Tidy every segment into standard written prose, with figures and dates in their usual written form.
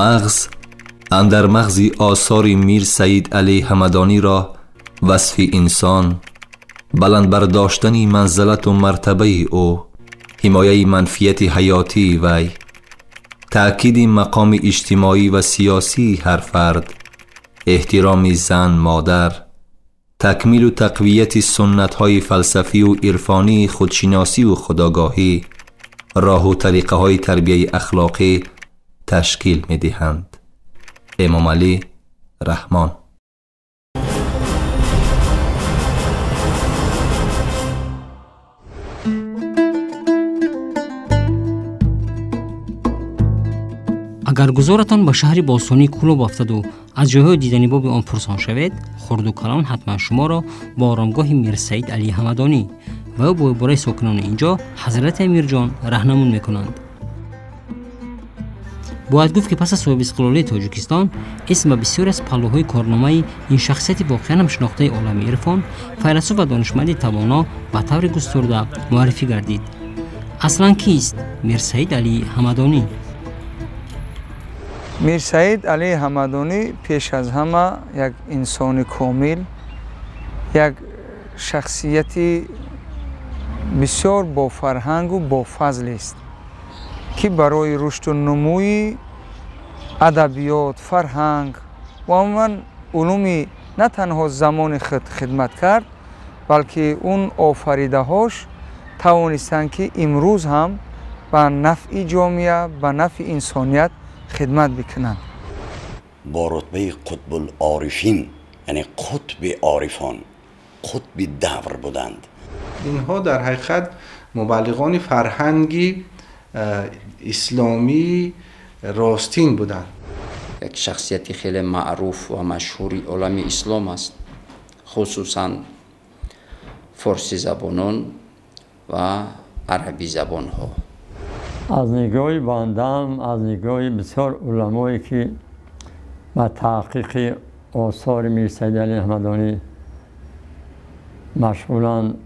Мағз андар мағзи осори Мир Саид Али Ҳамадонӣ ро васфи инсон, баланд бардоштани манзалату мартабаи ӯ, ҳимояи манфиати ҳаётии вай, таъкиди мақоми иҷтимоӣ ва сиёсии ҳар фард, эҳтироми зан, модар, такмилу тақвияти суннатҳои фалсафию ирфонии худшиносиву худогоҳӣ, роҳу тариқаҳои тарбияи ахлоқӣ ташкил медиҳанд. Эмомалӣ Раҳмон. Агар гузоратон ба шаҳри бостонии Кӯлоб афтаду аз ҷойҳои диданибоби он пурсон шавед, хурду калон ҳатман шуморо бо оромгоҳи Мирсаид Али Ҳамадонӣ ва ё бо ибораи сокинони ин ҷо Ҳазрати Амирҷон раҳнамун мекунанд. Бояд гуфт, ки пас аз соҳибистиқлолии Тоҷикистон исм ба бисёре аз паҳлӯҳои корномаи ин шахсияти воқеан ҳам шинохтаи олами ирфон, файласуф ва донишманди тавоно ба таври густурда муаррифӣ гардид. Аслан кист Мирсаид Али Ҳамадонӣ? Мирсаид Али Ҳамадонӣ пеш аз ҳама як инсони комил, як шахсияти бисёр бофарҳангу бофазлест, ки барои рушду нумӯи адабиёт, фарҳанг ва умуман улуми на танҳо замони худ хидмат кард, балки он офаридаҳош тавонистанд, ки имрӯз ҳам ба нафъи ҷомеа, ба нафъи инсоният хидмат бикунанд. Бо рутбаи қутбулорифин, яъне қутби орифон, қутби давр буданд. Инҳо дар ҳақиқат мубаллиғони фарҳанги исломии ростин буданд. Як шахсияти хеле маъруф ва машҳури олами ислом аст, хусусан форсизабонон ва арабизабонҳо. Аз нигоҳи бандаам, аз нигоҳи бисёр уламое, ки ба таҳқиқи осори Мирсаид Али Ҳамадонӣ машғуланд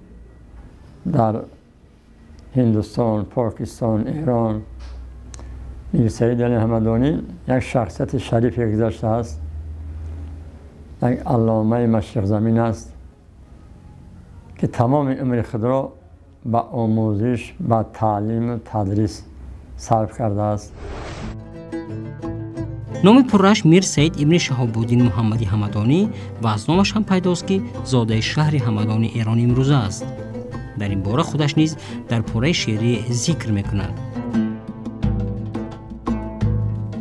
дар Ҳиндустон, Покистон, Эрон, Мирсаид Али Ҳамадонӣ як шахсияти шарифе гузаштааст, як алломаи машриқзамин аст, ки тамоми умри худро ба омӯзиш, ба таълиму тадрис сарф кардааст. Номи пуррааш Мир Саид ибни Шаҳобуддин Муҳаммади Ҳамадонӣ ва аз номаш ҳам пайдост, ки зодаи шаҳри Ҳамадони Эрони имрӯза аст. Дар ин бора худаш низ дар пораи шеърӣ зикр мекунад.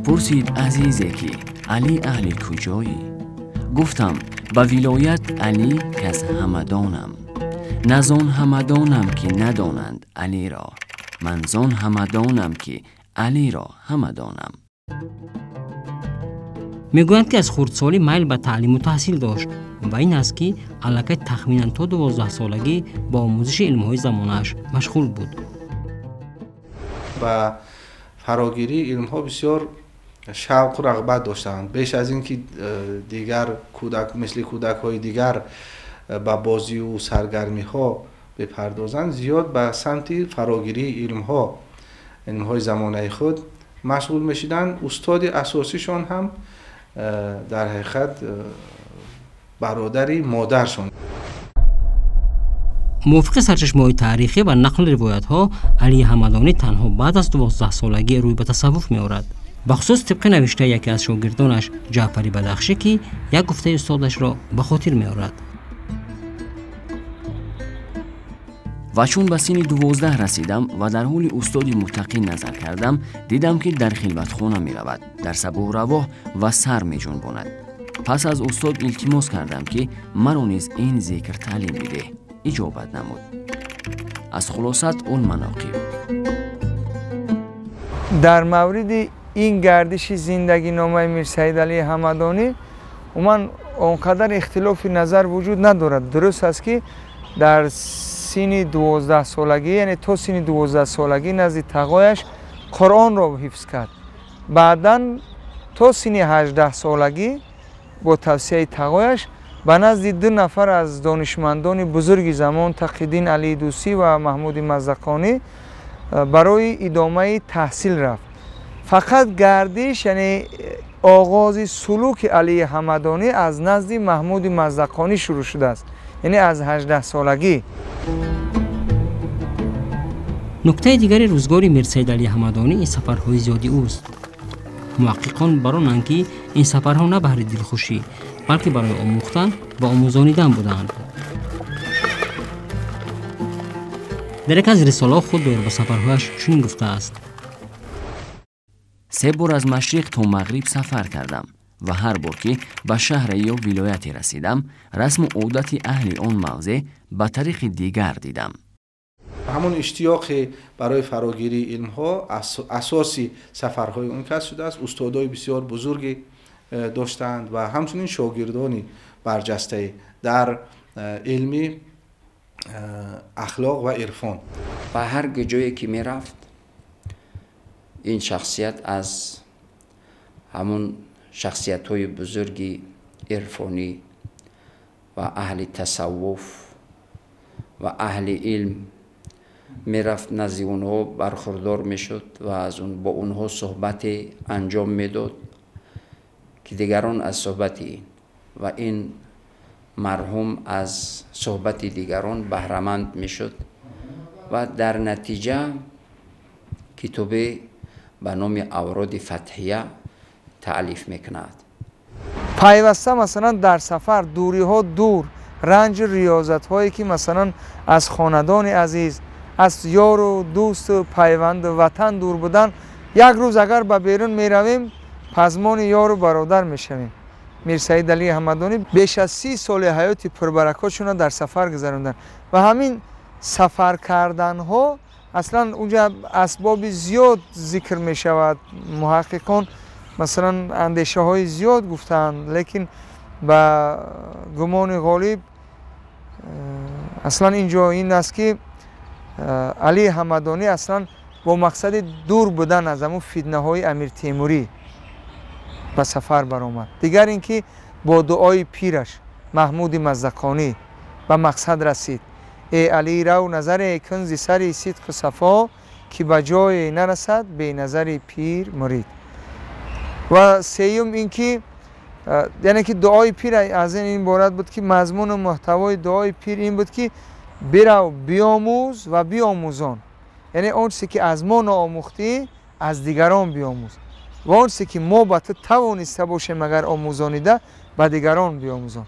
Пурсид азизе, ки Алӣ аҳли куҷоӣ? Гуфтам: ба вилоят Алӣ каз Ҳамадонам. На зон ҳамадонам, ки надонанд Алиро, ман зон ҳамадонам, ки Алиро ҳама донам. Мегӯянд, ки аз хурдсолӣ майл ба таълиму таҳсил дошт ва ин аст, ки аллакай тахминан то 12-солагӣ ба омӯзиши илмҳои замонааш машғул буд. Ба фарогирии илмҳо бисёр шавқу рағбат доштанд, беш аз ин ки дигар кӯдак, мисли кӯдакҳои дигар ба бозию саргармиҳо бипардозанд, зиёд ба самти фарогирии илмҳо, илмҳои замонаи худ машғул мешиданд. Устоди асосишон ҳам дар ҳақиқат бародари модаршон. Мувофиқи сарчашмаҳои таърихӣ ва нақли ривоятҳо, Алии Ҳамадонӣ танҳо баъд аз 12-солагӣ рӯй ба тасаввуф меорад. Бахусус тибқи навиштаи яке аз шогирдонаш Ҷаъфари Бадахшӣ, ки як гуфтаи устодашро ба хотир меорад. Ва чун ба синни 12 расидам ва дар ҳоли устоди муттақӣ назар кардам, дидам, ки дар хилватхона меравад, дар сабуҳ равоҳ ва сар меҷунбонад. Пас аз устод илтимос кардам, ки маро низ ин зикр таълим бидеҳ. Иҷобат намуд. Аз Хулосат ул Маноқиб. Дар мавриди ин гардиши зиндагиномаи Мирсаид Али Ҳамадонӣ умуман он қадар ихтилофи назар вуҷуд надорад. Дуруст аст, ки дар синни 12-солагӣ, яъне то синни 12-солагӣ назди тағояш Қуръонро ҳифз кард. Баъдан то синни 18-солагӣ бо тавсияи тағояш ба назди ду нафар аз донишмандони бузурги замон, Тақиддин Алии Дусӣ ва Маҳмуди Маздақонӣ, барои идомаи таҳсил рафт. Фақат гардиш, яъне оғози сулуки Алии Ҳамадонӣ аз назди Маҳмуди Маздақонӣ шурӯъ шудааст, яъне аз 18 солагӣ. Нуктаи дигари рӯзгори Мирсайид Алии Ҳамадонӣ ин сафарҳои зиёди ӯст. Муҳаққиқон баронанд, ки ин сафарҳо на баҳри дилхушӣ, балки барои омӯхтан ва омӯзонидан буданд. Дар яке аз рисолаҳо худ доир ба сафарҳояш чунин гуфтааст: 3 бор аз машриқ то мағриб сафар кардам ва ҳар бор ки ба шаҳре ё вилояте расидам, расму одати аҳли он мавзеъ ба тариқи дигар дидам. Ҳамон иштиёқе барои фарогирии илмҳо асоси сафарҳои он кас шудааст. Устодои бисёр бузурге доштанд ва ҳамчунин шогирдони барҷастае дар илми ахлоқ ва ирфон. Ба ҳар ҷое ки мерафт, ин шахсият аз ҳамон шахсиятҳои бузурги ирфонӣ ва аҳли тасаввуф ва аҳли илм мерафт, назди онҳо бархурдор мешуд ва аз бо онҳо суҳбате анҷом медод, ки дигарон аз суҳбати ин ва ин марҳум аз суҳбати дигарон баҳраманд мешуд ва дар натиҷа китобе ба номи Авроди Фатҳия таълиф мекунад. Пайваста масалан дар сафар, дуриҳо дур, ранҷу риёзатҳое ки масалан аз хонадони азиз, аз ёру дӯсту пайванду ватан дур будан, як рӯз агар ба берун меравем, пазмони ёру бародар мешавем. Мирсайид Алии Ҳамадонӣ беш аз 30 соли ҳаёти пурбаракотшонро дар сафар гузаронданд ва ҳамин сафар карданҳо аслан унҷа асбоби зиёд зикр мешавад. Муҳаққиқон масалан андешаҳои зиёд гуфтаанд, лекин ба гумони ғолиб аслан ин ҷо ин аст, ки Алии Ҳамадонӣ аслан бо мақсади дур будан аз ҳамун фитнаҳои Амир Темурӣ ба сафар баромад. Дигар ин ки бо дуои пираш Маҳмуди Маздақонӣ ба мақсад расид. Э Алӣ, рав назаре кун зи сари сидқу сафо, ки ба ҷое нарасад беназари пир мурид. Ва сеюм ин ки яъне ки дуои пир аз ин иборат буд, ки мазмуну муҳтавои дуои пир ин буд, ки бирав биомӯз ва биомӯзон, яъне он чизе ки аз мо ноомӯхтӣ, аз дигарон биомӯз, ва он чизе ки мо ба ту тавониста бошем агар омӯзонида, ба дигарон биомӯзон.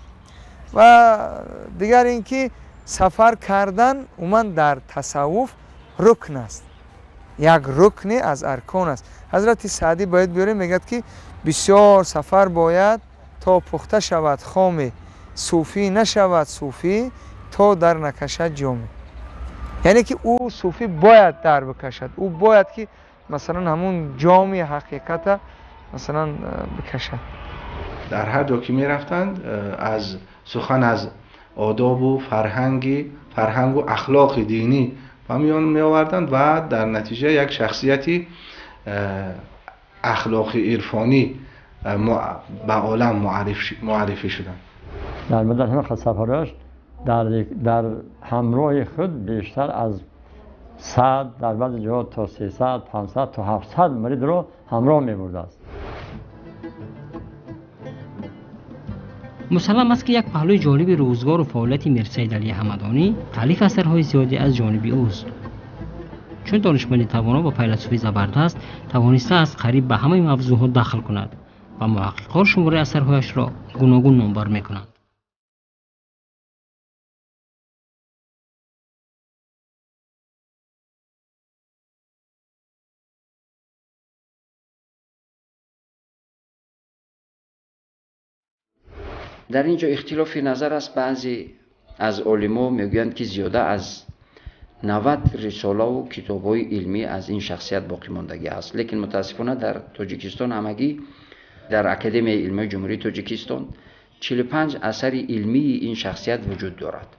Ва дигар ин ки сафар кардан умуман дар тасаввуф рукн аст, як рукне аз аркон аст. Ҳазрати Саъдӣ бояд биёрем, мегӯяд, ки бисёр сафар бояд то пухта шавад хоме, сӯфӣ нашавад сӯфӣ то дар накашад ҷоме. Яъне ки ӯ сӯфӣ бояд дар бикашад, ӯ бояд ки масалан ҳамун ҷоми ҳақиқата масалан бикашад. Дар ҳар ҷо ки мерафтанд, аз сухан аз одобу фарҳангу ахлоқи динӣ ба миён меоварданд ва дар натиҷа як шахсияти ахлоқи ирфонӣ ба олам муаррифӣ шуданд. Дар муддати ҳамин сафарҳояш дар ҳамроҳи худ бештар аз 100, дар баъзе ҷоҳо то 300, 500 то 700 муридро ҳамроҳ мебурдааст. Мусаллам аст, ки як паҳлӯи ҷолиби рӯзгору фаъолияти Мирсайид Алии Ҳамадонӣ таълиф асарҳои зиёде аз ҷониби ӯст. Чун донишманди тавоно ва файласуфи забардаст тавонистааст қариб ба ҳамаи мавзӯъҳо дахл кунад ва муҳаққиқон шумораи асарҳояшро гуногун номбар мекунанд. Дар ин ҷо ихтилофи назар аст. Баъзе аз олимо мегӯянд, ки зиёда аз 90 рисолаву китобҳои илмӣ аз ин шахсият боқӣ мондагӣ аст, лекин мутаассифона дар Тоҷикистон ҳамагӣ дар Академияи илмии Ҷумҳурии Тоҷикистон 45 асари илмии ин шахсият вуҷуд дорад.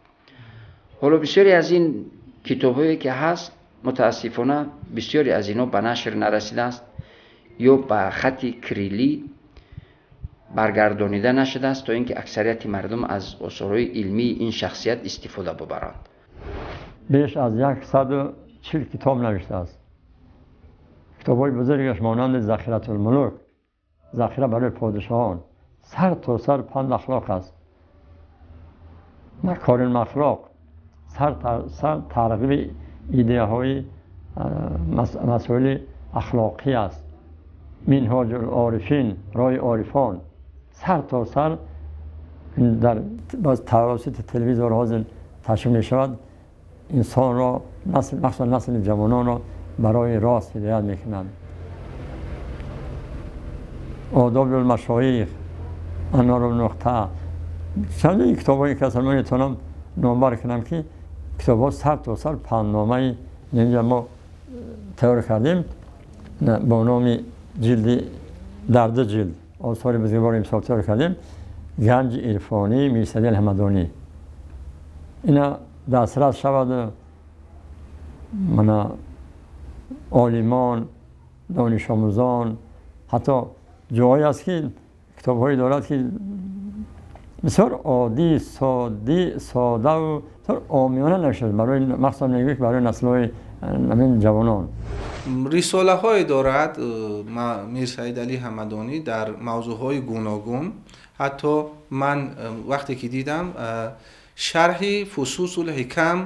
Ҳоло бисёре аз ин китобҳое ки ҳаст, мутаассифона бисёре аз инҳо ба нашр нарасидааст ё ба хати кириллӣ баргардонида нашудааст, то ин ки аксарияти мардум аз осорҳои илмии ин шахсият истифода бубаранд. Беш аз 140 китоб навиштааст. Китобҳои бузургаш монанди Захиратулмулук, захира барои подишоҳон, сар то сар панд ахлоқ аст. Макорим ахлоқ, сар то сар тарғиби идеяҳои масоили ахлоқӣ аст. Минҳоҷул орифин, роҳи орифон, сар то сар дар боз тавассути телевизор ҳозир ташвиқ мешавад, инсонро, махсусан насли ҷавононро барои рост ҳидоят мекунанд. Одоби машоих, Анварул нуқта, чандин китобҳое ки аслан ман метавонам номбар кунам, ки китобҳо сар то сар пандномаи инҷа мо тайёр кардем бо номи ҷилди дар ду ҷилд осори бузургвори имсол тайёр кардем, Ганҷи ирфонии Мирсайид Алии Ҳамадонӣ. Ина дастрас шавад мана олимон, донишомӯзон, ҳатто ҷоҳое аст ки китобҳое дорад ки бисёр оддӣ, содаву бисёр омиёна навишта барои, махсусан мегӯяд барои наслҳои ҳамин ҷавонон. Рисолаҳое дорад Мирсайид Алии Ҳамадонӣ дар мавзӯъҳои гуногун. Ҳатто ман вақте ки дидам шарҳи Фусусул ҳикам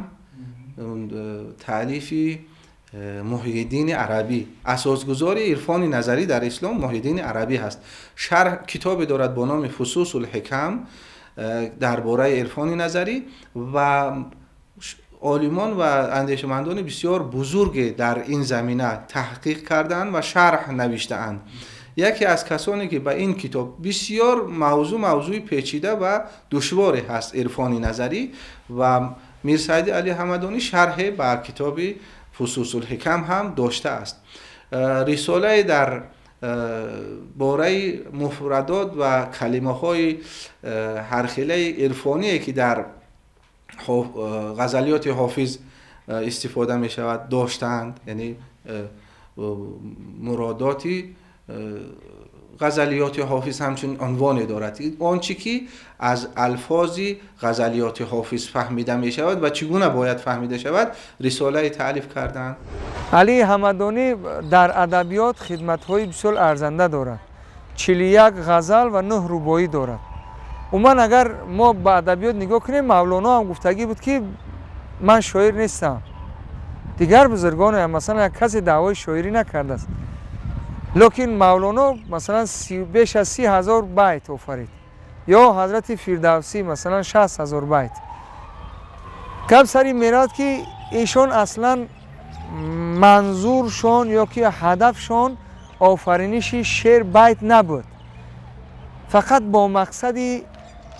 таълифи Муҳйиддини Арабӣ, асосгузори ирфони назарӣ дар ислом Муҳйиддини Арабӣ ҳаст. Шарҳ китобе дорад бо номи Фусусул ҳикам дар бораи ирфони назарӣ ва олимон ва андешмандони бисёр бузурге дар ин замина таҳқиқ карданд ва шарҳ навиштаанд. Яке аз касоне ки ба ин китоб бисёр мавзӯи печида ва душворе ҳаст ирфони назарӣ, ва Мирсайид Алии Ҳамадонӣ шарҳе ба китоби Фусусул ҳикам ҳам доштааст. Рисолае дар бораи муфрадот ва калимаҳои ҳархелаи ирфоние ки дар ғазалиёти Ҳофиз истифода мешавад доштаанд, яъне муродоти ғазалиёти Ҳофиз ҳамчун унвоне дорад. Он чӣ ки аз алфози ғазалиёти Ҳофиз фаҳмида мешавад ва чӣ гуна бояд фаҳмида шавад, рисолае таълиф карданд. Алии Ҳамадонӣ дар адабиёт хидматҳои бисёр арзанда дорад. 41 ғазал ва 9 рубоӣ дорад. Умуман агар мо ба адабиёт нигоҳ кунем, Мавлоно ҳам гуфтагӣ буд ки ман шоир нестам. Дигар бузургоне масалан касе даъвои шоирӣ накардааст. Лекин Мавлоно масалан беш аз 30 000 байт офарид, ё ҳазрати Фирдавсӣ масалан 60 000 байт. Гап сари меравад ки эшон аслан манзуршон ё ки ҳадафшон офариниши шеър байт набуд, фақат бо мақсади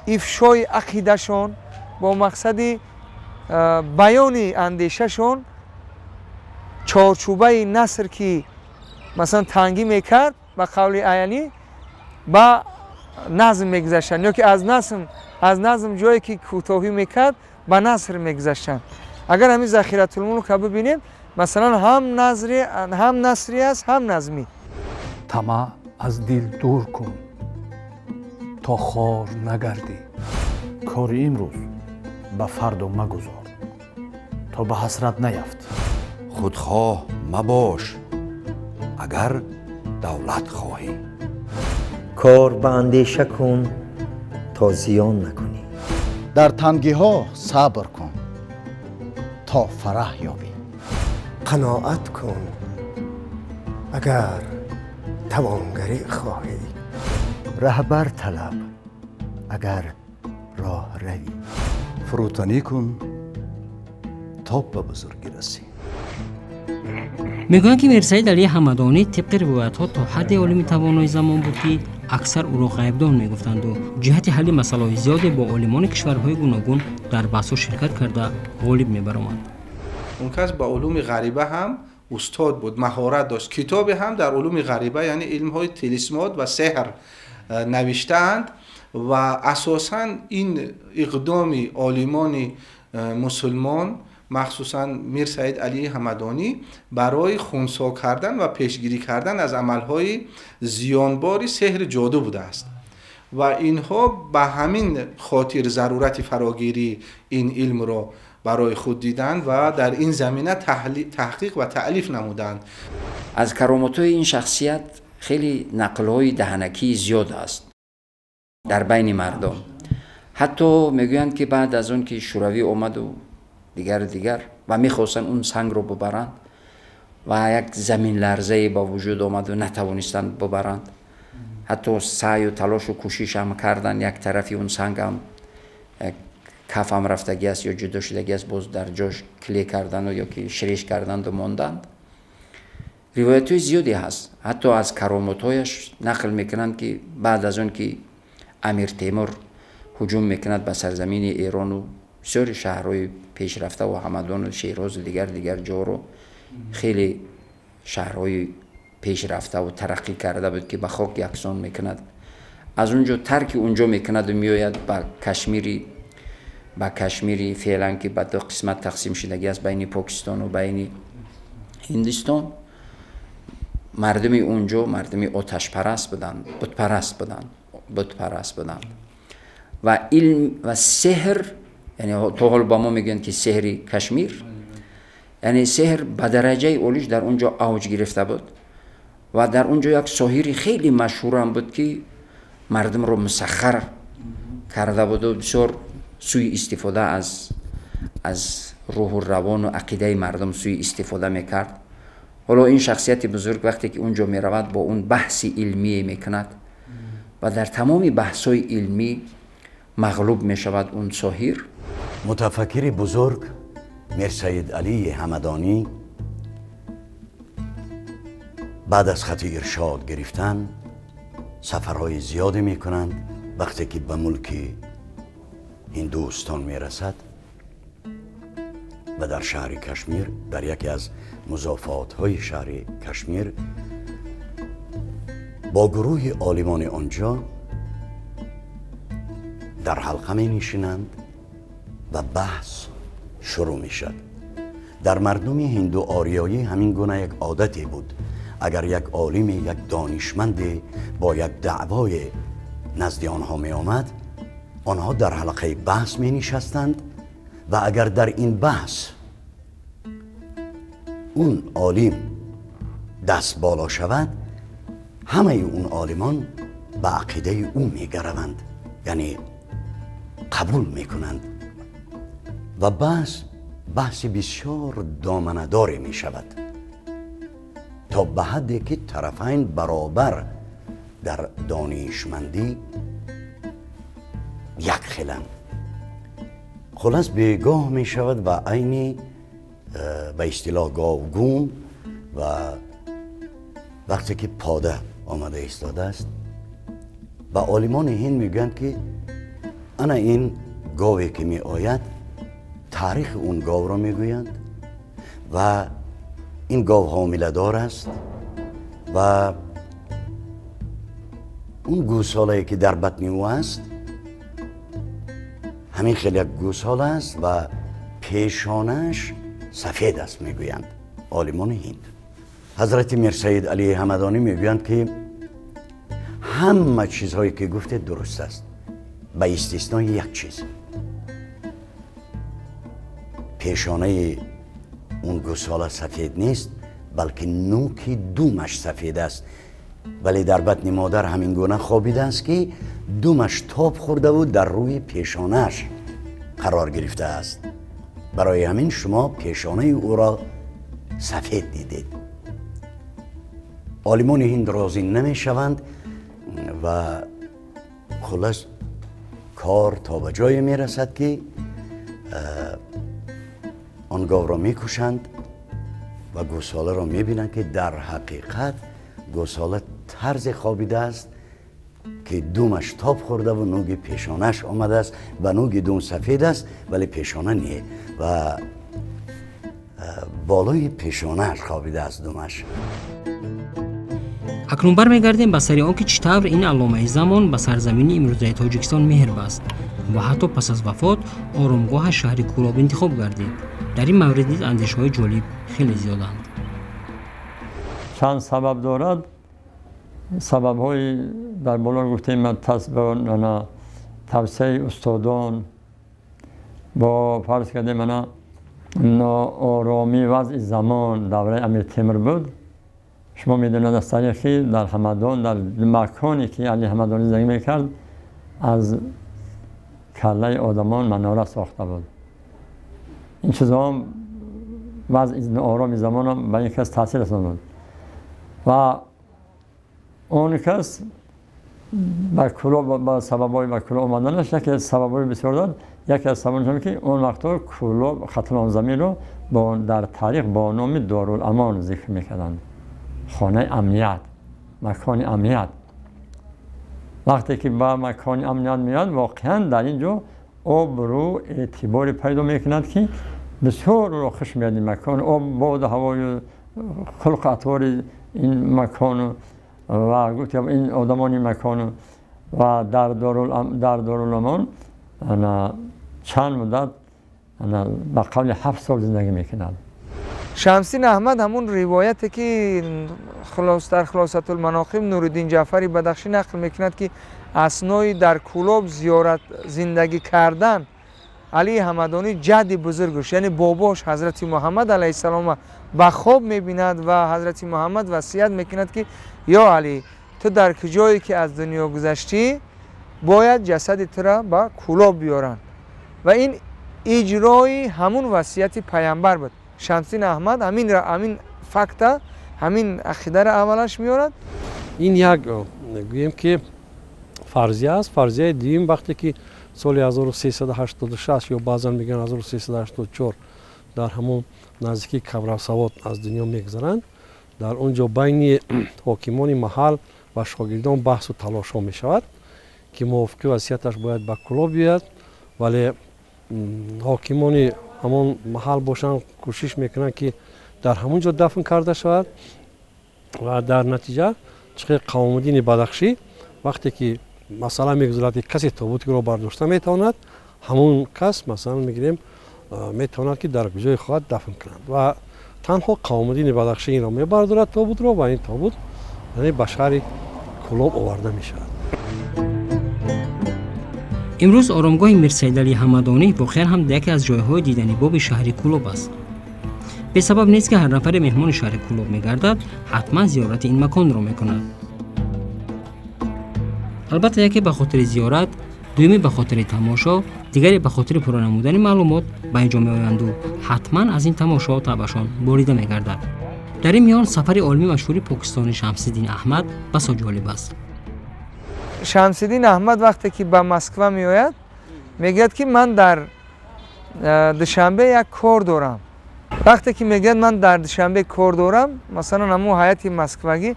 ифшои ақидашон, бо мақсади баёни андешашон чорчӯбаи наср ки масалан тангӣ мекард, ба қавли Аянӣ ба назм мегузаштанд, ё ки аз назм ҷое ки кӯтоҳӣ мекард ба наср мегузаштанд. Агар ҳамин Захиратулмулкро бибинем, масалан ҳам насрӣ аст, ҳам назмӣ. Тамаъ аз дил дур кун то хор нагардӣ. Кори имрӯз ба фардо магузор то ба ҳасрат наяфт. Худхоҳ мабош агар давлат хоҳӣ. Кор ба андеша кун то зиён накунӣ. Дар тангиҳо сабр кун то фараҳ ёбӣ. Қаноат кун агар тавонгарӣ хоҳӣ. Раҳбар талаб агар роҳ равӣ. Фурӯтанӣ кун то ба бузургӣ расӣ. Мегӯянд ки Мирсайид Алии Ҳамадонӣ тибқи ривоятҳо то ҳадде олими тавонои замон буд ки аксар ӯро ғайбдон мегуфтанду ҷиҳати ҳалли масъалаҳои зиёде бо олимони кишварҳои гуногун дар баҳсҳо ширкат карда ғолиб мебаромад. Он кас ба улуми ғариба ҳам устод буд, маҳорат дошт. Китобе ҳам дар улуми ғариба, яъне илмҳои тилисмот ва сеҳр навиштаанд ва асосан ин иқдоми олимони мусулмон, махсусан Мирсайид Алии Ҳамадонӣ, барои хунсо кардан ва пешгирӣ кардан аз амалҳои зиёнбори сеҳри ҷоду будааст. Ва инҳо ба ҳамин хотир зарурати фарогирии ин илмро барои худ диданд ва дар ин замина таҳқиқ ва таълиф намуданд. Аз каромотҳои ин шахсият хеле нақлҳои даҳанакии зиёд аст дар байни мардум. Ҳатто мегӯянд, ки баъд аз он ки Шӯравӣ омаду дигар ва мехостанд он сангро бубаранд ва як заминларзае ба вуҷуд омаду натавонистанд бубаранд. Ҳатто саъю талошу кӯшиш ҳам карданд, як тарафи он сангам кафам рафтагӣ аст ё ҷудо шудагӣ аст, боз дар ҷош кле карданду ё ки ширеш карданду монданд. Ривоятҳои зиёде ҳаст. Ҳатто аз каромотҳояш нақл мекунанд, ки баъд аз он ки Амир Темур ҳуҷум мекунад ба сарзамини Эрону бисёри шаҳрҳои пешрафтаву Ҳамадону Шерозу дигар ҷоро, хеле шаҳрҳои пешрафтаву тараққӣ карда буд, ки ба хок яксон мекунад. Аз он ҷо тарки он ҷо мекунаду меояд ба Кашмири феълан, ки ба ду қисмат тақсим шудагӣ аст байни Покистону байни Ҳиндистон. Мардуми он ҷо мардуми оташпараст буданд, бутпараст буданд ва илм ва сеҳр, яъне то ҳол ба мо мегӯянд, ки сеҳри Кашмир, яъне сеҳр ба дараҷаи олиш дар он ҷо авҷ гирифта буд ва дар он ҷо як соҳири хеле машҳурам буд, ки мардумро мусаххар карда буду бисёр сӯи истифода аз рӯҳу равону ақидаи мардум сӯи истифода мекард. Ҳоло ин шахсияти бузург вақте ки он ҷо меравад, бо он баҳси илмие мекунад ва дар тамоми баҳсҳои илмӣ мағлуб мешавад он соҳир. Мутафаккири бузург Мирсайид Алии Ҳамадонӣ баъд аз хати иршод гирифтан сафарҳои зиёде мекунанд. Вақте ки ба мулки Ҳиндустон мерасад ва дар шаҳри Кашмир, дар яке аз музофотҳои шаҳри Кашмир, бо гурӯҳи олимони онҷо дар ҳалқа менишинанд ва баҳс шурӯъ мешавад. Дар мардуми ҳинду ориёӣ ҳамин гуна як одате буд. Агар як олиме, як донишманде бо як даъвое назди онҳо меомад, онҳо дар ҳалқаи баҳс менишастанд ва агар дар ин баҳс он олим даст боло шавад, ҳамаи он олимон ба ақидаи ӯ мегараванд, яъне қабул мекунанд ва баҳс баҳси бисёр доманадоре мешавад то ба ҳадде ки тарафайн баробар дар донишмандӣ як хеланд. Хулас бегоҳ мешавад ва айни ба истилоҳ говгум, ва вақте ки пода омада истодааст, ба олимони ҳинд мегӯянд, ки ана ин гове ки меояд, таърихи он говро мегӯянд ва ин гов ҳомиладор аст ва он гӯсолае ки дар батни ӯ аст ҳамин хел як гӯсола аст ва пешонааш сафед аст, мегӯянд олимони ҳинд. Ҳазрати Мирсаид Алии Ҳамадонӣ мегӯянд, ки ҳама чизҳое ки гуфтед дуруст аст, ба истиснои як чиз. Пешонаи он гӯсола сафед нест, балки нӯки думаш сафед аст, вале дар батни модар ҳамин гуна хобидааст, ки думаш тоб хӯрдаву дар рӯи пешонааш қарор гирифтааст. Барои ҳамин шумо пешонаи ӯро сафед дидед. Олимони ҳинд розӣ намешаванд ва хулас кор то ба ҷое мерасад, ки он говро мекушанд ва гӯсоларо мебинанд, ки дар ҳақиқат гӯсола тарзе хобидааст, ки думаш тоб хӯрдаву нӯги пешонааш омадааст ва нӯги дум сафед аст, вале пешона не, ва болои пешонааш хобидааст думаш. Акнун бармегардем ба сари он, ки чӣ тавр ин алломаи замон ба сарзамини имрӯзаи Тоҷикистон меҳр баст ва ҳатто пас аз вафот оромгоҳаш шаҳри Кӯлоб интихоб гардид. Дар ин маврид низ андешаҳои ҷолиб хеле зиёданд. Чанд сабаб дорад. Сабабҳои дар боло гуфтем, тавсияи устодон бо фарз кардем мана ноороми вазъи замон давраи Амир Темур буд. Шумо медонед аз таърихи дар Ҳамадон, дар маконе ки Али Ҳамадонӣ зиндагӣ мекард, аз каллаи одамон манора сохта буд. Ин чизҳо вазъи ноороми замонам ба ин кас таъсир расонд ва он кас ба Кӯлоб, ба сабабҳои ба Кӯлоб омаданаш яке аз сабабҳои бисёр дод. Яке аз сабабҳояш ки он вақтҳо Кӯлоб Хатлонзаминро дар таърих бо номи Дорул-Амон зикр мекарданд, хонаи амният, макони амният. Вақте ки ба макони амният меояд, воқеан дар ин ҷо обрӯ эътиборе пайдо мекунад, ки бисёр ӯро хуш меояд ин макон, об, боду ҳавою хулқу атвори ин макону ва гуфт ин одамони макону. Ва дар Дорул-Амон чанд муддат, ба қавли 7 сол зиндагӣ мекунад. Шамсиддин Аҳмад ҳамун ривояте ки дар Хулосатулманоқиб Нуриддин Ҷаъфари Бадахшӣ нақл мекунад, ки аснои дар Кӯлоб зиёрат зиндагӣ кардан Али Ҳамадонӣ ҷадди бузургаш, яъне бобош Ҳазрати Муҳаммад алайҳиссалом ба хоб мебинад ва Ҳазрати Муҳаммад васият мекунад, ки ё Али, ту дар куҷое ки аз дунё гузаштӣ, бояд ҷасади тура ба Кӯлоб биёранд. Ва ин иҷрои ҳамун васияти пайғамбар буд. Шамсиддин Аҳмад ҳамин факта, ҳамин ақидаро аввалаш меорад. Ин як гӯем ки фарзия аст. Фарзияи дуюм, вақте ки соли 1386 ё баъзан мегӯянд 1384 дар ҳамон наздикии Кабравсавод аз дунё мегузаранд, дар он ҷо байни ҳокимони маҳал ва шогирдон баҳсу талошҳо мешавад, ки мувофиқи васияташ бояд ба Кӯлоб биёяд, вале ҳокимони ҳамон маҳал бошанд кӯшиш мекунанд, ки дар ҳамон ҷо дафн карда шавад. Ва дар натиҷа чиқи Қавомуддини Бадахшӣ вақте ки масъала мегузарад, ки касе тобутро бардошта метавонад, ҳамон кас масалан мегирем метавонад, ки дар куҷое хоҳад дафн кунад. Ва танҳо Қавомуддини Бадахшӣ инро мебардорад тобутро, ва ин тобут яъне ба шаҳри Кӯлоб оварда мешавад. Имрӯз оромгоҳи Мирсайид Алӣ Ҳамадонӣ воқеан ҳам яке аз ҷойҳои диданибоби шаҳри Кӯлоб аст. Бесабаб нест, ки ҳар нафаре меҳмони шаҳри Кӯлоб мегардад, ҳатман зиёрати ин маконро мекунад. Албатта, яке ба хотири зиёрат, дуюме ба хотири тамошо, дигаре ба хотири пурра намудани маълумот ба ин ҷо меоянду ҳатман аз ин тамошо табъашон борида мегардад. Дар ин миён сафари олими машҳури покистони Шамсиддин Аҳмад басо ҷолиб аст. Шамсиддин Аҳмад вақте ки ба Москва меояд, мегӯяд, ки ман дар Душанбе як кор дорам. Вақте ки мегӯяд ман дар Душанбе кор дорам, масалан ҳамун ҳайати москвагӣ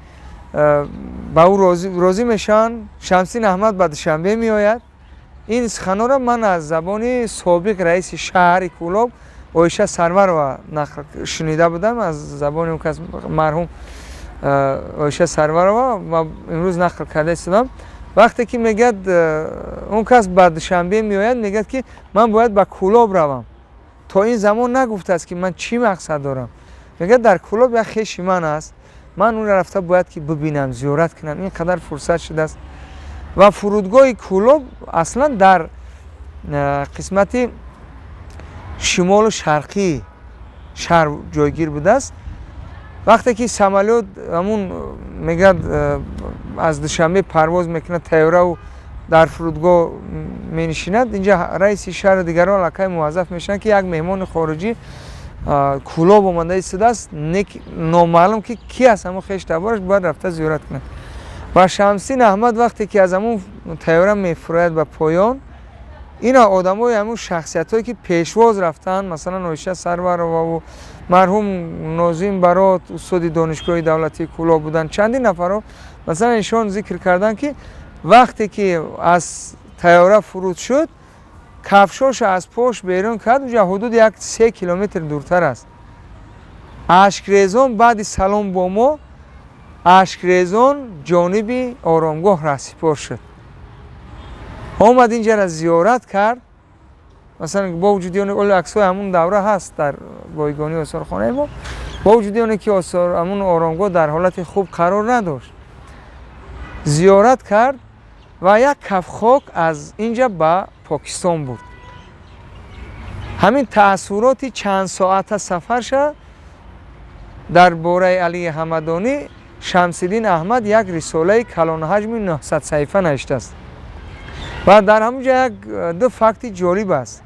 ба ӯ розӣ мешаванд. Шамсиддин Аҳмад ба Душанбе меояд. Ин суханонро ман аз забони собиқ раиси шаҳри Кӯлоб Оиша Сарварова нақл шунида будам, аз забони он кас марҳум Оиша Сарварова ва имрӯз нақл карда истодам. Вақте ки мегӯяд он кас ба Душанбе меояд, мегӯяд, ки ман бояд ба Кӯлоб равам. То ин замон нагуфтааст, ки ман чӣ мақсад дорам. Мегӯяд дар Кӯлоб як хеши ман аст, ман онро рафта бояд ки бибинам, зиёрат кунам, ин қадар фурсат шудааст. Ва фурудгоҳи Кӯлоб аслан дар қисмати шимолу шарқии шаҳр ҷойгир будааст. Вақте ки самолёт ҳамун мегӯяд аз Душанбе парвоз мекунад, тайёраву дар фурудгоҳ менишинад, инҷа раиси шаҳру дигарон аллакай муваззаф мешаванд, ки як меҳмони хориҷӣ Кӯлоб омада истодааст, номаълум ки ки аст, ҳамун хеш табораш бояд рафта зиёрат кунад. Ва Шамсиддин Аҳмад вақте ки аз ҳамун тайёра мефурояд ба поён, ина одамои ҳамун шахсиятҳое ки пешвоз рафтаанд, масалан Оиша Сарвароваву марҳум Нозим Барот, устоди донишгоҳи давлатии Кӯлоб буданд, чандин нафарҳо, масалан ишон зикр карданд, ки вақте ки аз тайёра фуруд шуд, кафшоша аз пош берун кард, уҷа ҳудуди як 3 километр дуртар аст. Ашкрезон баъди салом бо мо, ашкрезон ҷониби оромгоҳ раҳсипор шуд. Омад инҷара зиёрат кард. Масалан бо вуҷуди он оли аксҳои ҳамун давра ҳаст дар бойгонии осорхонаи мо, бо вуҷуди оне ки ҳамун оромгоҳ дар ҳолати хуб қарор надошт. Зиёрат кард ва як каф хок аз инҷа ба Покистон бурд. Ҳамин таассуроти чанд соата сафарша дар бораи Алии Ҳамадонӣ Шамсиддин Аҳмад як рисолаи калонҳаҷми 900 саҳифа навиштааст. Ва дар ҳамон ҷо як ду факти ҷолиб аст.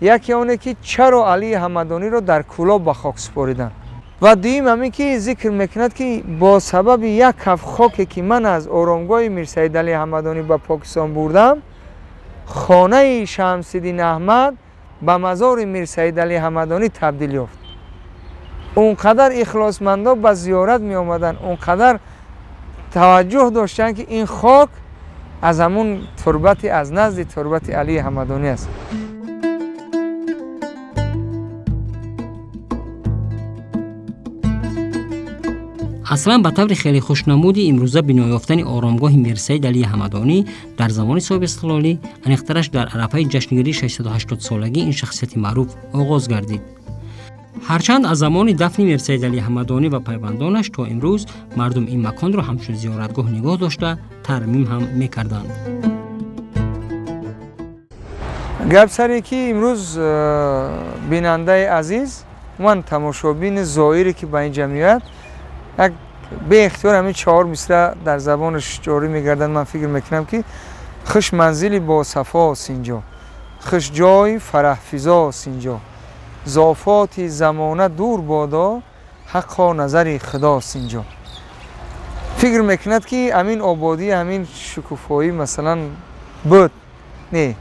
Яке оне ки чаро Алии Ҳамадониро дар Кӯлоб ба хок супориданд, ва дуюм ҳамин ки зикр мекунад ки бо сабаби як каф хоке ки ман аз оромгоҳи Мирсаид Алии Ҳамадонӣ ба Покистон бурдам, хонаи Шамсиддин Аҳмад ба мазори Мирсаид Алии Ҳамадонӣ табдил ёфт. Он қадар ихлосмандо ба зиёрат меомаданд, он қадар таваҷҷӯҳ доштанд ки ин хок аз ҳамун турбати, аз назди турбати Алии Ҳамадонӣ аст. Аслан ба таври хеле хушнамуди имрӯза бино ёфтани оромгоҳи Мирсаид Алии Ҳамадонӣ дар замони соҳибистиқлолӣ, аниқтараш дар арафаи ҷашнгирии 680-солагии ин шахсияти маъруф оғоз гардид. Ҳарчанд аз замони дафни Мирсаид Алии Ҳамадонӣ ва пайвандонаш то имрӯз мардум ин маконро ҳамчун зиёратгоҳ нигоҳ дошта, тармим ҳам мекарданд. Гап саре ки имрӯз бинандаи азиз, ман тамошобини зоире ки ба ин ҷа меояд, як беихтиёр ҳамин чаҳор мисра дар забонаш ҷорӣ мегарданд. Ман фикр мекунам ки хуш манзили босафост инҷо, хуш ҷой фараҳфизост инҷо, зофоти замона дур бодо, ҳаққо назари худост инҷо. Фикр мекунад ки ҳамин ободӣ, ҳамин шукуфоӣ масалан буд. Не,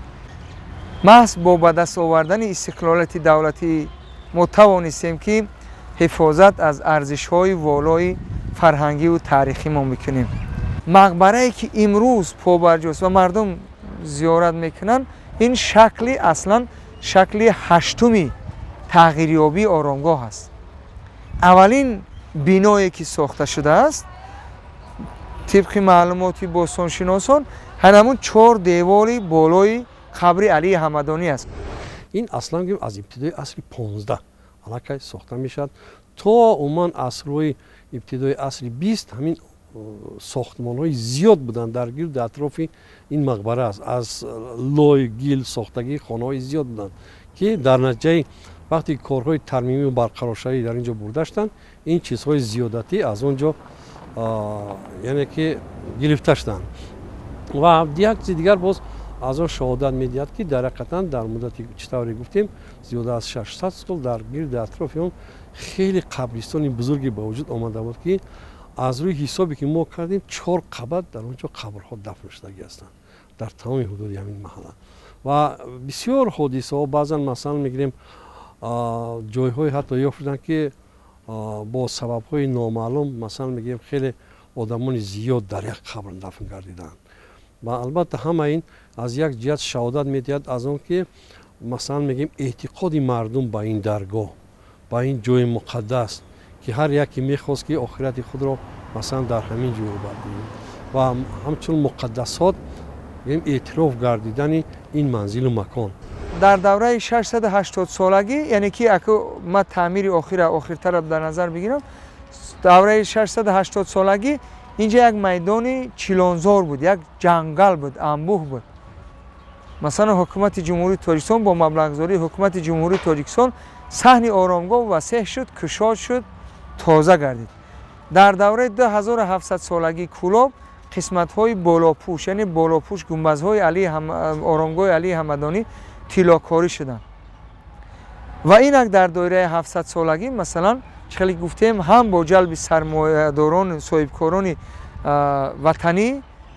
маҳз бо ба даст овардани истиқлолияти давлатӣ мо тавонистем ки ҳифозат аз арзишҳои волои фарҳангиву таърихӣ мо мекунем. Мақбарае ки имрӯз побарҷост ва мардум зиёрат мекунанд, ин шакли аслан шакли ҳаштуми тағйирёбии оромгоҳ аст. Аввалин биное ки сохта шудааст, тибқи маълумоти бостоншиносон, ҳамун чор девори болои қабри Алии Ҳамадонӣ аст. Ин аслан гӯем аз ибтидои асри 15 аллакай сохта мешавад то умуман асрҳои ибтидои асри 20 ҳамин сохтмонҳои зиёд буданд дар гирди атрофи ин мақбара аст. Аз лой гил сохтагии хонаҳои зиёд буданд ки дар натиҷаи вақте корҳои тармимию барқароршавӣ дар ин ҷо бурда шуданд, ин чизҳои зиёдатӣ аз он ҷо яъне ки гирифта шуданд. Ва як чизи дигар боз аз он шаҳодат медиҳад ки дар ҳақиқатан дар муддати чӣ тавре гуфтем зиёда аз 600 сол дар гирди атрофи он хеле қабристони бузурге ба вуҷуд омада буд ки аз рӯи ҳисобе ки мо кардем 4 қабат дар он ҷо қабрҳо дафн шудагӣ ҳастанд дар тамоми ҳудуди ҳамин маҳалла. Ва бисёр ҳодисаҳо баъзан масалан мегирем ҷойҳое ҳатто ёфт шуданд ки бо сабабҳои номаълум масалан мегирем хеле одамони зиёд дар як қабр дафн гардиданд. Ва албатта ҳама ин аз як ҷиҳат шаҳодат медиҳад аз он ки масалан мегӯем эътиқоди мардум ба ин даргоҳ, ба ин ҷои муқаддас ки ҳар яке мехост ки охирати худро масалан дар ҳамин ҷой бардиҳад ва ҳамчун муқаддасот мегӯем эътироф гардидани ин манзилу макон. Дар давраи 680-солагӣ, яъне ки аку ман таъмири охира охиртарро дар назар бигирам, давраи 680-солагӣ инҷа як майдони чилонзор буд, як ҷангал буд, анбӯҳ буд. Масалан ҳукумати Ҷумҳурии Тоҷикистон бо маблағгузории ҳукумати Ҷумҳурии Тоҷикистон саҳни оромгоҳ васеъ шуд, кушод шуд, тоза гардид. Дар давраи 2700-солагии Кӯлоб қисматҳои болопӯш, яъне болопӯш гумбазҳои оромгоҳи Алии Ҳамадонӣ тиллокорӣ шуданд. Ва инак дар доираи 700-солагӣ масалан чӣ хеле гуфтем ҳам бо ҷалби сармоядорон, соҳибкорони ватанӣ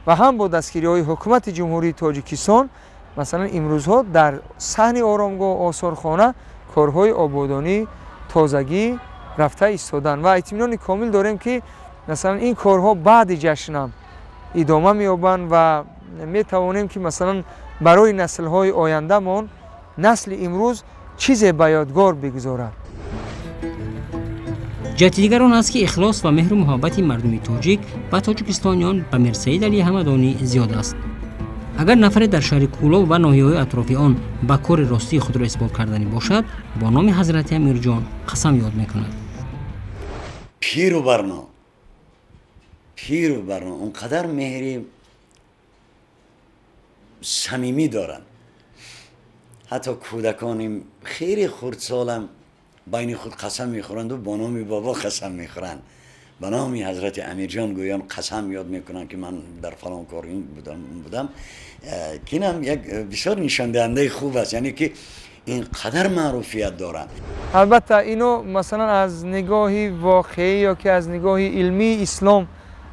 ва ҳам бо дастгириҳои ҳукумати Ҷумҳурии Тоҷикистон масалан имрӯзҳо дар саҳни оромгоҳ осорхона корҳои ободонӣ, тозагӣ рафта истоданд ва итминони комил дорем ки масалан ин корҳо баъди ҷашнам идома меёбанд ва метавонем ки масалан барои наслҳои ояндамон насли имрӯз чизе ба ёдгор бигузорад. Ҷиҳати дигар он аст ки ихлос ва меҳру муҳаббати мардуми тоҷик ва тоҷикистониён ба Мирсаид Алии Ҳамадонӣ зиёд аст. Агар нафаре дар шаҳри Кӯлоб ва ноҳияҳои атрофи он ба кори ростии худро исбот карданӣ бошад, бо номи ҳазрати Амирҷон қасам ёд мекунад. Пиру барно, پیر و برنا اونقدر مهری صمیمی دارن. حتی کودکانیم خیلی خردسالم بین خود قسم میخورند و با نام بابا قسم میخورند، به نام حضرت امیرجان گویان قسم یاد میکنن که من در فلان کار این بودم اون بودم، که اینم یک بسیار نشان دهنده خوب است، یعنی که اینقدر معروفیت دارند. البته اینو مثلا از نگاهی واقعی یا که از نگاه علمی اسلام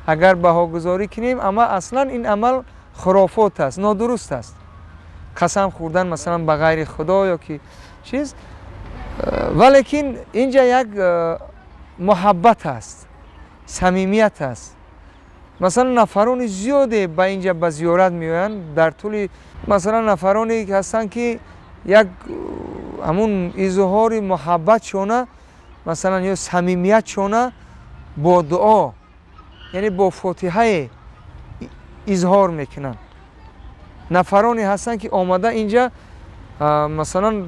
اگر بهاگذاری کنیم، اما اصلا این عمل خرافات است، نادرست است. قسم خوردن مثلا به غیر خدا یا که چیز، ولیکن اینجا یک محبت است، صمیمیت است. مثلا نفران زیاده به اینجا به زیارت میآیند، در طول مثلا نفرانی هستند که یک همون اظهار محبت شونه مثلا یا صمیمیت شونه با دعا، یعنی با فاتحه اظهار میکنن. نفرانی هستند که آمده اینجا مثلا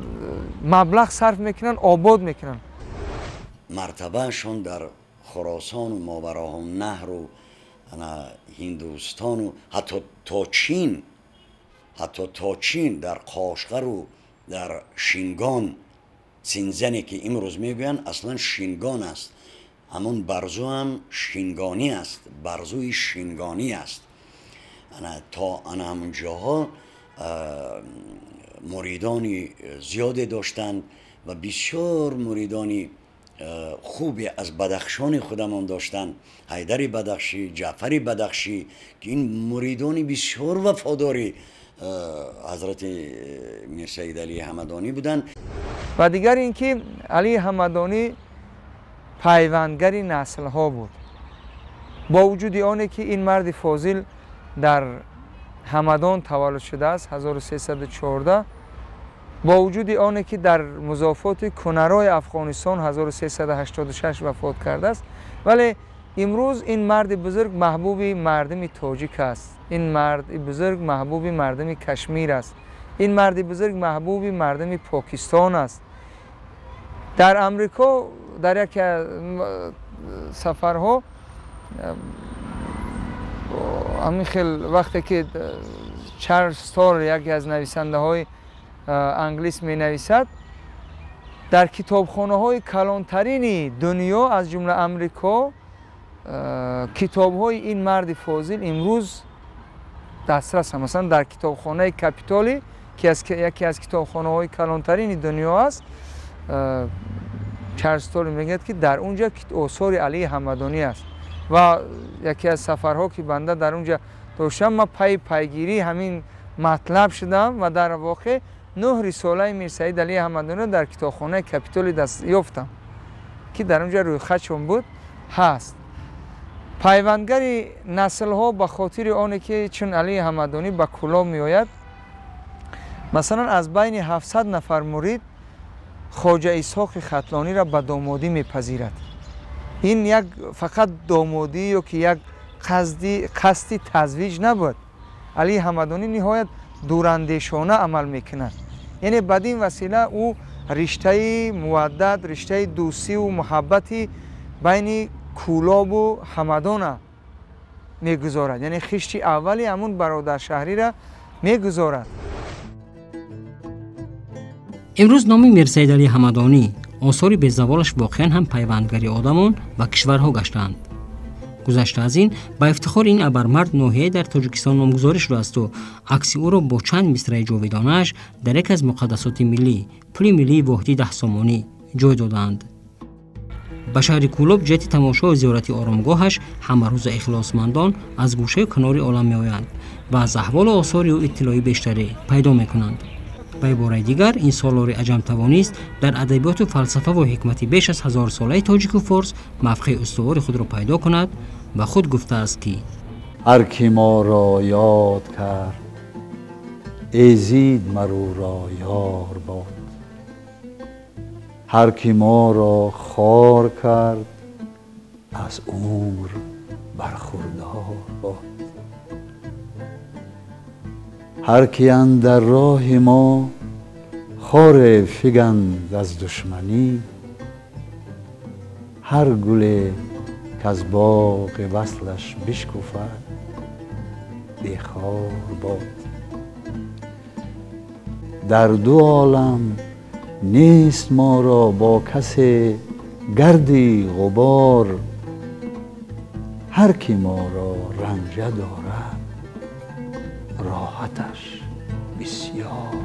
مبلغ صرف میکنن، آباد میکنن. مرتبهشون در خراسان و ماوراء النهر و هندوستان و حتی تا چین، حتی تا چین در قاشقر و در شینگان، سینزنی که امروز میگوین اصلا شینگان است، همون برزو هم شینگانی است، برزوی شینگانی است. تا همون جاها مریدانی زیاد داشتند و بسیار مریدانی خوبی از بدخشان خودمان داشتند، حیدر بدخشی، جعفر بدخشی، که این مریدانی بسیار وفاداری حضرت میرسید علی همدانی بودند. و دیگر اینکه علی همدانی پیوندگر نسل ها بود. با وجود آنی که این مرد فاضل در همدان تولد شده است 1314، با وجود آنی که در مضافات کنرای افغانستان 1386 وفات کرده است، ولی امروز این مرد بزرگ محبوب مردم تاجیک است، این مرد بزرگ محبوب مردم کشمیر است، این مرد بزرگ محبوب مردم پاکستان است. در امریکا در یکی از سفرها همین خیلی وقتی که چارلز ستار یکی از نویسنده های انگلیس می نویسد، در کتابخانه های کلانترین دنیا از جمله امریکا کتاب های این مرد فاضل امروز دسترس هم. مثلا در کتابخانه کپیتالی که یکی از کتابخانه های کلانترین دنیا است، چارلز ستار میگه که در اونجا آثار علی همدانی است. و یکی از سفرها که بنده در اونجا داشتم، من پیگیری همین مطلب شدم و در واقع 9 رساله میرسید علی همدانی در کتابخانه کپیتولی دست یافتم که در اونجا روی خطشون بود هست. پیوندگر نسل ها به خاطر آنه که چون علی همدانی به کلاب می آید، مثلا از بین 700 نفر مرید خواجه اسحاق ختلانی را به دامادی میپذیرد. این یک فقط دامادی یا که یک قصدی تزویج نبود. علی همدانی نهایت دوراندیشانه عمل میکند، یعنی بدین وسیله او رشته مودت، رشته دوستی و محبتی بین کولاب و همدان میگذارد، یعنی خشتی اولی همون برادر شهری را میگذارد. امروز نام میرسید علی همدانی آثار беззаволаш воқеан ҳам пайвандгари одамон ва кишварҳо гаштаанд. Гузашта аз ин, ба ифтихори ин абармард ноҳияе дар Тоҷикистон номгузорӣ шудаасту акси ӯро бо чанд мисраи ҷовидонааш дар яке аз муқаддасоти миллӣ, пули миллии воҳиди 10 сомонӣ ҷой додаанд. Ба шаҳри Кӯлоб ҷиҳати тамошою зиёрати оромгоҳаш ҳамарӯза ихлосмандон аз гӯшаю канори олам меоянд ва аз аҳволу осори ӯ иттилои бештаре пайдо мекунанд. Ба ибораи дигар, ин солори аҷам тавонист дар адабиёту фалсафаву ҳикмати беш аз ҳазорсолаи тоҷику форс мавқеи устувори худро пайдо кунад ва худ гуфтааст ки ҳар ки моро ёд кард, эзид маруро ёр бод, ҳар ки моро хор кард, аз умр бархурдор бод, ҳар ки андар роҳи мо хоре фиганд аз душманӣ, ҳар гуле که از باغ وصلش بشکفد بیخار باد. در دو عالم نیست ما را با کسی گردی غبار، هر کی ما را رنجه دارد راحتش بسیار.